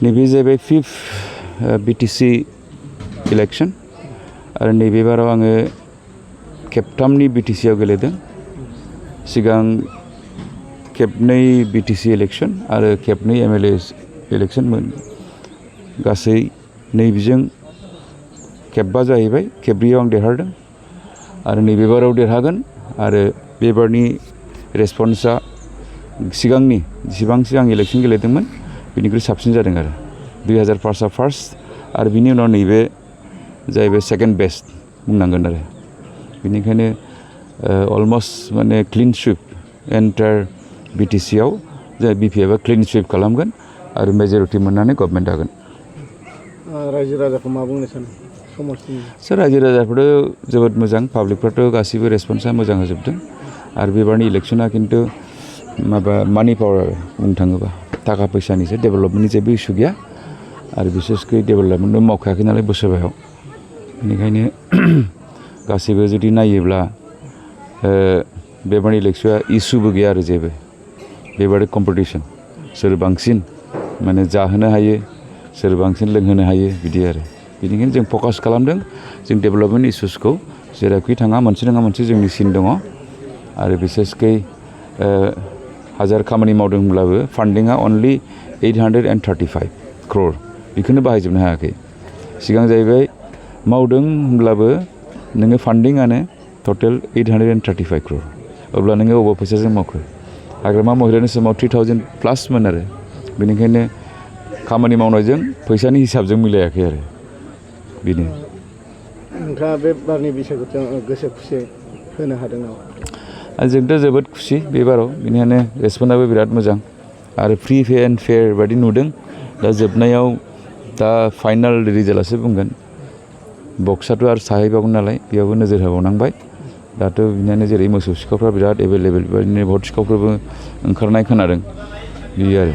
नैबे जाहैबाय fifth BTC election आरो नैबे बाराव आङो खेबथामनि बिटिसिआव गेलेदों सिगां खेबनै बिटिसि इलेक्शन आरो खेबनै एमएलए इलेक्शनमोन गासै नैबेजों खेबबा जाहैबाय खेबब्रैयाव आं देरहादों आरो नैबे बाराव देरहागोन आरो बेबारनि रेसपन्सआ सिगांनि जेसेबां सिगां इलेक्शन गेलेदोंमोन बिनिख्रुइ साबसिन जादों आरो 2005आ फार्स्ट आरो बिनि उनाव नैबे जाहैबाय सेकेन्ड बेस्ट बुंनांगोन आरो बेनिखायनो अलमस्ट माने क्लिन स्विप एन्टार बिटिसिआव जाय बिपिएफआ क्लिन स्विप खालामगोन आरो मेजरिटि मोननानै गभर्नमेन्ट जागोन रायजो राजाखौ मा बुंनो सानो समाजनि सोर रायजो राजाफोरथ' जोबोद मोजां पाब्लिकफ्राथ' गासिबो रेसपन्सा मोजां होजोबदों आरो बेबारनि इलेक्शना खिन्थु माबा मानि पावार बुंनो थाङोबा थाखा फैसानिसो डेभेलपमेन्टनि जेबो इसु गैया आरो बिसेसकै डेभेलपमेन्टबो मावखायाखै नालाय बोसोरबायाव बेनिखायनो गासैबो जुदि नायोब्ला बेबारनि इलेक्शना इसुबो गैया आरो जेबो बेबादि कम्पिटिसन सोर बांसिन माने जाहोनो हायो सोर बांसिन लोंहोनो हायो बिदि आरो बेनिखायनो जों फकास खालामदों जों डेभेलपमेन्ट इसुसखौ जेरावखि थाङा मोनसे नङा मोनसे जोंनि सिन दङ आरो बिसेसकै हाजार खामानि मावदों होनब्लाबो फान्डिंआ अनलि 835 crore बेखौनो बाहायजोबनो हायाखै सिगां जाहैबाय मावदों होनब्लाबो नोङो फान्डिंआनो टटेल 835 crore अब्ला नोङो अबाव फैसाजों मावखो हाग्रामा महिलानि समाव 3000+ मोन आरो बेनिखायनो खामानि मावनायजों फैसानि हिसाबजों मिलायाखै आरो बेनो नोंथाङा बे बारनि बिसायख'जों गोसो खुसि होनो हादों नामा जोंथ' जोबोद खुसि बे बाराव बेनिखायनो रेसपन्सआबो बिराद मोजां आरो फ्रि एन्ड फेयार बादि नुदों दा जोबनायाव दा फाइनाल रिजाल्टआसो बुंगोन बक्सआथ' आरो साहैबावगोन नालाय बेयावबो नोजोर होबावनांबाय दाथ' बिनिखायनो जेरै मोसौ सिखावफ्रा बिराद एभेलेबेल बेबायदिनो भट सिखावफोरबो ओंखारनाय खोनादों बियो आरो